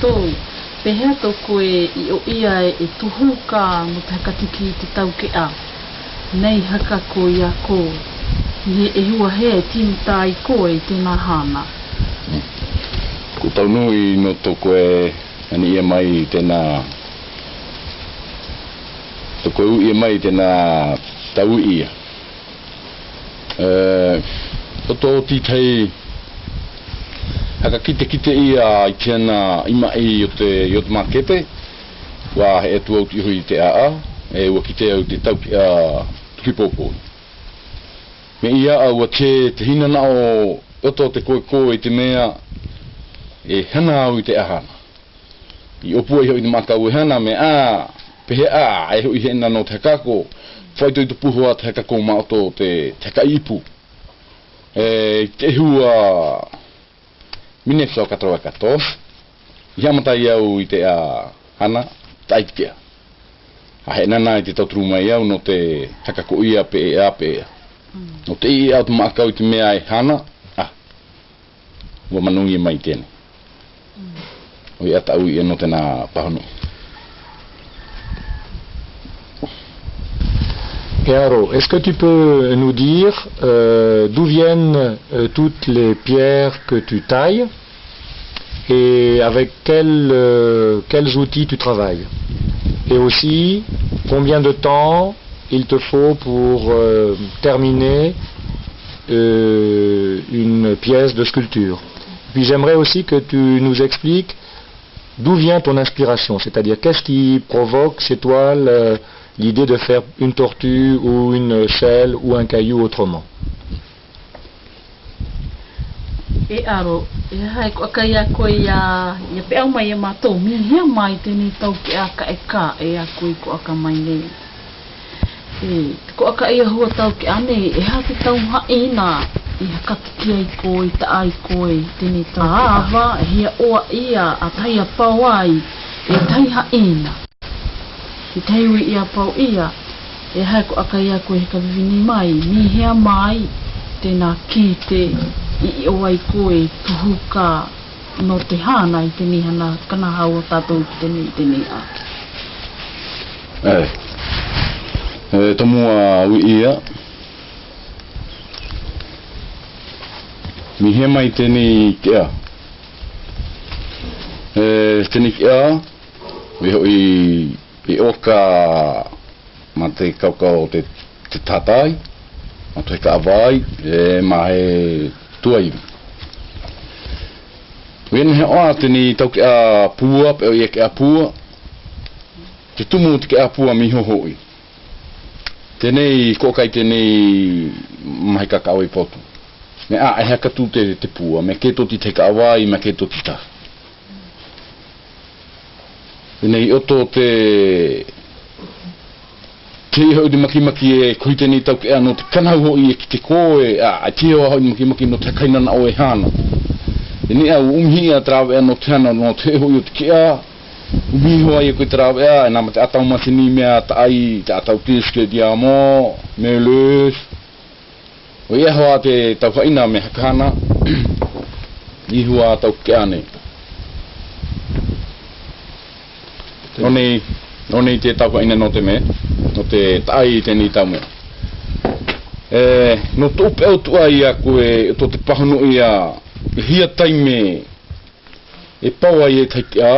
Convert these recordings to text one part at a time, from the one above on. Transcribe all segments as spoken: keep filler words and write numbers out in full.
Tō, pehē to koe i oia e tuhuka mo te haka tiki i te tauke'a nei haka ko ia ko, i he ehua he tini tai koe i tena hana. Ko tau nui no to koe ani ia mai i tena, to koe u ia mai i tena tau ia. E, to to ti tai haka kite kite ia i tena i mai o te, o te makete. Wa he tu au ti hui te a a, e, wa kite au te tauke'a tuhi popo. Me ia au a te, te hinanao o to te koe koe i te mea, e hana au i te ahana. I opua i hoi ni maka u e hana me a, pehē a, e hoi he nano te haka ko, fai to i tupu hoa te haka ko ma o to te, te haka ipu. E, te hua, mine so ka tro ka to. I hamatai au i te a, hana, tai te a. A he nana i te tau turu mai au no te haka ko ia pe e a pe e a. No te i au te maka u i te mea e hana, a. Wa manu ia mai tena. Oi ata ui e no tena pahono. Et alors, est-ce que tu peux nous dire, euh, d'où viennent, euh, toutes les pierres que tu tailles et avec quels, euh, quels outils tu travailles ? Et aussi, combien de temps il te faut pour, euh, terminer, euh, une pièce de sculpture. Puis j'aimerais aussi que tu nous expliques d'où vient ton inspiration, c'est-à-dire qu'est-ce qui provoque chez toi le, l'idée de faire une tortue ou une échelle ou un caillou autrement. E aro, e aha e ko'aka ia koe ia, ia pe'au mai ia matou, mihia mai tenei tauke'a ka eka, e a koe ko'aka mai nei. E, te ko'aka ia hua tauke'a nei, e aha te tauhaina i haka tiki ai koe, i ta'ai koe, tenei tauke'a. A, ava, e hia oa ia, a tahi a pau ai, e tahi haina. I tahi ui ia pau ia, e aha e ko'aka ia koe he ka vivini mai, mihia mai, tena kite, i, i oa ai koe, tuhuka, no te hana, i tenei hana, kana hau o tatou ki tenei, tenei a. E, e, tomu'a ui ia. Mihia mai tenei ke'a. E, tenei ke'a, e hoi, e oka, ma te kaukau te, te tatai, ma te ka'avai, e, ma he tuai. Vene he oa tenei tauke'a pua, pe o ia ke'a pua. Te tumu te ke'a pua miho hoi. Tenei ko'akai tenei mahi kaka'avai potu. Me a, e haka tu te, te pua, me ke toti te ka'avai, me ke toti ta. Tenei oto te, te hoi te makimaki e, kohi tenei tauke'a no te kanau hoi e ki te koe, a, a te hoi ni makimaki no te kaina na o e hana. Tenei au umhia tarave'a no te hana, no te hoi o te ke'a, Umihi hoa ia ko tarave'a, e nama te atau masini mea ta'ai, te atau tiske diamo, melus. O ia hoa te tauhaina mea haka hana, i hua tau ke'a nei. O nei, o nei te tauhaina no te mea, no te ta'ai tenei tau mea. E, no to upe au tu'a ia ko e, to te pahono ia, hia taime, e pau ai e tahi ke'a,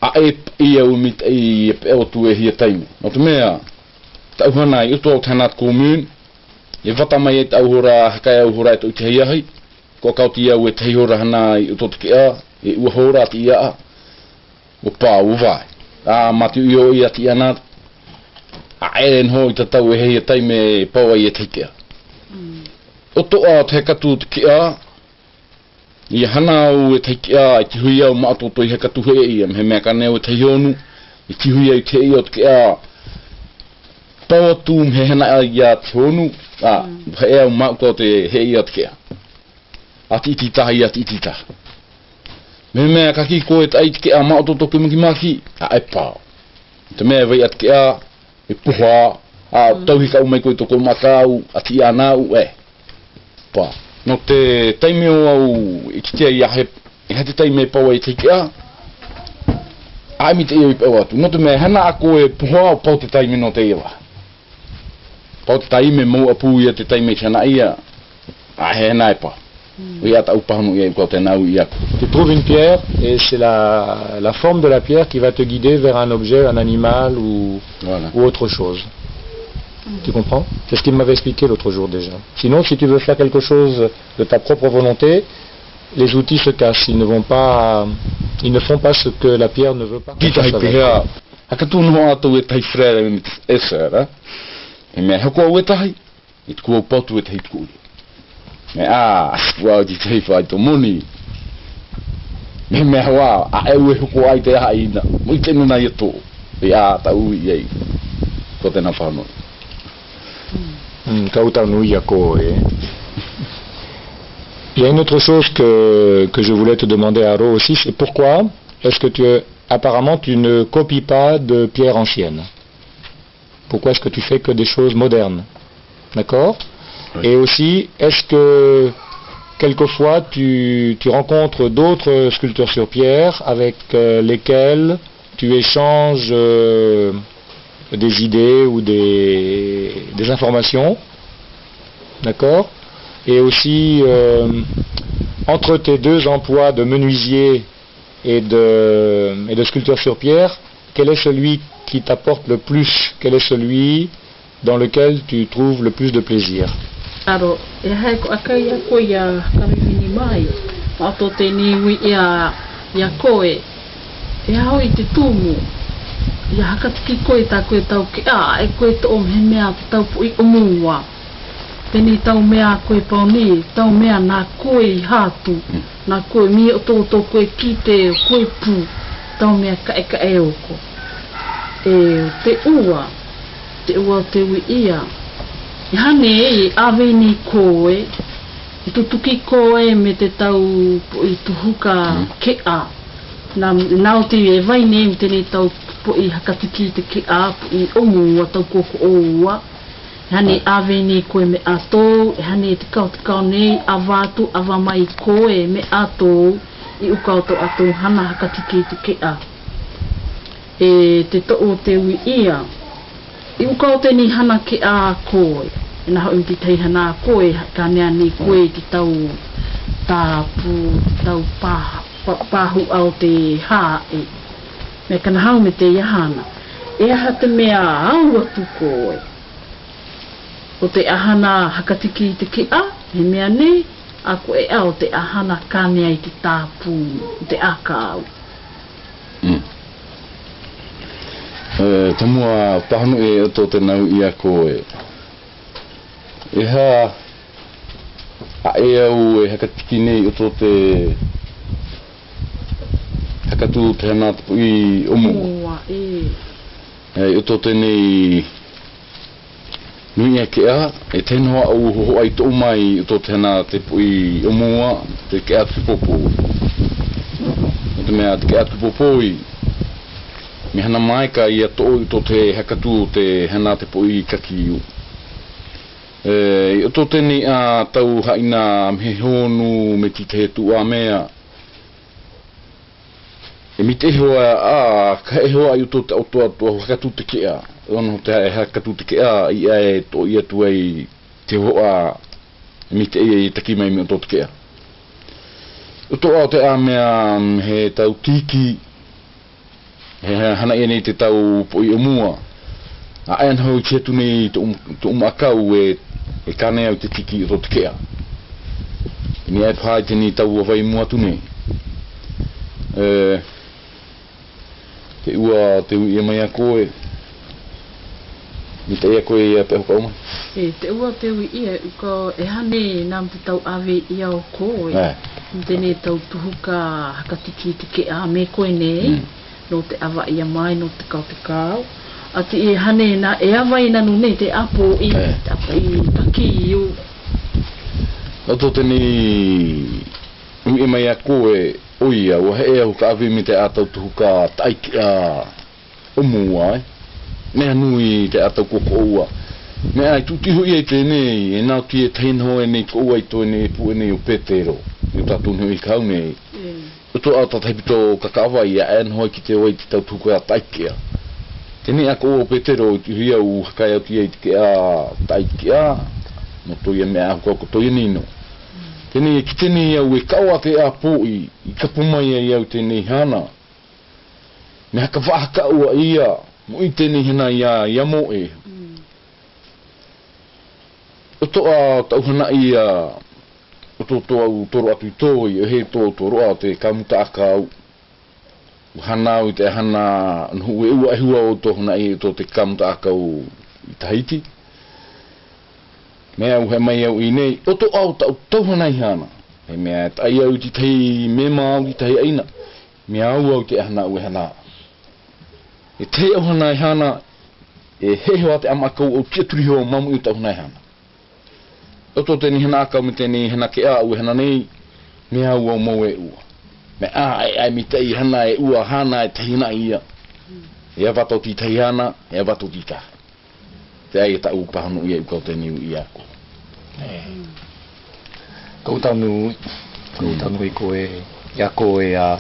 a e, ia umi, ia pe o tu e hia taime. No te mea, tau hana, i uto au te hana te commune, e vata mai e tau hora, haka e au hora e to i te hia ahi, ko kau ti au e tahi hora hana i uto te ke'a, e ua hora ti ia a, o pa ua vai. A, mati u io ia ti ana, a e no i tatau e hia taime e pau ai e tahi ke'a. Mm. Oto a te haka tu te ke'a, Ia hana au e tahi ke'a, e tihui au ma oto to i haka tu he ia, mehe mea kane au e tahi honu, e tihui au i te he ia o te ke'a. Pau atu mehe hana ia te honu, a, mm, he au ma oto te he ia o te ke'a. A ti iti taha ia ti iti taha. Mehe mea ka ki ko e ta'ai te ke'a ma oto to ki maki maki, a e pau. Te mea e vai a te ke'a, e puha, a, mm, tauhi ka'u mai ko i toko makau, a ti ana u, e. Pa. No te taime o au, i kitia ia he, E ha te taime pau ai te ke'a, a imi te ia i pau atu. No te me'e hana a koe puha, pau te taime no te ia va. Pau te taime mau apu ia te taime te hana ia. A he hana e pau. Ia tau pahanu ia i kau te nau ia. Tu trouves une pierre et c'est la, la forme de la pierre qui va te guider vers un objet, un animal ou, voilà, ou autre chose. Tu comprends ? C'est ce qu'il m'avait expliqué l'autre jour déjà. Sinon, si tu veux faire quelque chose de ta propre volonté, les outils se cassent, ils ne vont pas, ils ne font pas ce que la pierre ne veut pas qu'on fasse avec. Ki tahi pehē, haka tū noho atu e tahi frere e sera. E me'e hoko au e tahi, e tuku au patu e tahi tuku. Me'e a, a tuku au te tahi fai to moni. Me'e, me'e hawa, a e ue hoko ai te haina. Mo i te nuna ia to. Ia tau ia i. Ko te na fano. Hmm, kau tau nui a koe. Il y a une autre chose que, que je voulais te demander, Aro, aussi, c'est pourquoi est-ce que tu, apparemment, tu ne copies pas de pierres anciennes ? Pourquoi est-ce que tu fais que des choses modernes ? D'accord ? Oui. Et aussi, est-ce que quelquefois tu, tu rencontres d'autres sculpteurs sur pierre avec, euh, lesquels tu échanges, euh, des idées ou des, des informations ? D'accord ? Et aussi, euh, entre tes deux emplois de menuisier et de, et de sculpteur sur pierre, quel est celui qui t'apporte le plus ? Quel est celui dans lequel tu trouves le plus de plaisir ? Aro, e hae ko akai a koe ia ka vivini mai, ma to te ni ui ia, ia koe. E hau i te tumu. Ia haka tiki koe ta koe tau ke'a, e koe to om he me'e te tau po'i o mua. Te ni tau me'e koe pau ni, tau me'e na koe i hatu. Mm. Na koe mi o to to koe kite, koe pu. Tau me'e ka'e ka'e oko. E, te ua. Te ua te ui ia. E hane e ave ni koe. E tutuki koe me te tau po'i tuhuka, mm, ke'a. Na, na o te e vai ne me te ni tau po'i haka tiki te ke'a, po'i o mua tau koko o ua. E hane, ai, ave ni koe me'a tou, e hane te kau, te kau nei, ava atu, ava mai koe me'a tou, i u kau to a tou hana haka tiki te ke'a. E te to'o te ui ia. I u kau te ni hana ke'a koe. E na ho'i te tahi hana koe, ka nea ni koe, mm, te tau tapu, te tau pa, pa, pahu au te ha'e. Me ka na hau me te ia hana. E aha te me'a au atu koe. O te ahana haka tiki i te ke'a, he me'a nei, a koe a o te ahana kane ai te tapu, o te akau. Mm. E, te mua pahanu e o to te nau ia koe. E ha, a e au e haka tiki nei o to te, haka tu te hana te po'i o mua. Mua, e. E, o to te nei, nui e ke'a, e te hana au hoho ai to mai o to te hana te po'i o mua, te ke'a tuki popoi. O te me'a te ke'a tuki popoi. Me hana mai ka ia to'o i to te haka tu te hana te po'i kaki u. E, i o to te nei a tau haina me he honu me ti te he tu a me'a. E mite e hoa a, ka e hoa i o to te Atua, haka tu te ke'a. Ono te haka tu te ke'a, i a e to ia tu ai te hoa, e mite e taki mai me o to te ke'a. O to a o te a me'a, he tau tiki, he, he hana ia nei te tau po'i o mua. A e na hau i te tu nei to um, to um akau e, e kane au te tiki o to te ke'a. Ni e pahai te ni tau a vai mua tu nei. E, te ua, te ui ia mai a koe. Ni te ia koe ia pe hukau mai. E, te ua te ui ia, uka e hane nam te tau ave ia o koe. E. Te ni tau tuhuka haka tiki te ke'a me koe nei. Mm. No te ava ia mai, no te kau te kau. A ti e hane na, e ava i nanu nei te apo i, e, te apo i taki u. O to te ni, ui e mai a koe, o ia, ua he e au ka ave me te a tau tuhuka taiki a o mua, e. Me'a nui te a tau koko o ua. Me'a i tu ti ho'i ai te nei, e na o ti e tahi na ho e nei ko ua i to e nei pu e nei o Petero. I o tatu nei ho'i kau nei. Mm. Oto a tatahi pito kakavai a, e, naho ai ki te vai te tau tuku a taike'a. Tēnei a ko Petero, i tuhi au hakaea oti ai te ke'a taike'a, mo toia me'a huka ko toia nino. Tēnei, ki tēnei au e kao a te a po'i, i kapu mai ai au tēnei hana. Me'a haka va'aka'u a ia, mo i tēnei hana ia, ia mo'e. Oto a tau hana ia, oto to au toro atu i toi, e he to toro a te kamu ta'akau. Hana au i te hana, nahu e ua e hua oto hana i oto te kamu ta'akau i Tahiti. Me'a au he mai au i nei, oto au tau, tau hana i hana. He me'a ta'i au i te tahi mema au i te tahi 'aina. Me'a au au te hana au e hana. E tahi au hana e hana, e he hoa te ama akau au tia turi hoa mamu i tau hana e hana. Oto tēnei hana akau mo tēnei hana ke'a au e hana nei, me'a au au mau e ua. Me'a e, e mita i hana e ua hana e tahi hana ia. E a vato ti tahi hana, e a vato ti tahi. Te ai e tau paha no ia uka o tēnei u ia ko. E. Ko tanu, ko tanu i koe, ia koe a.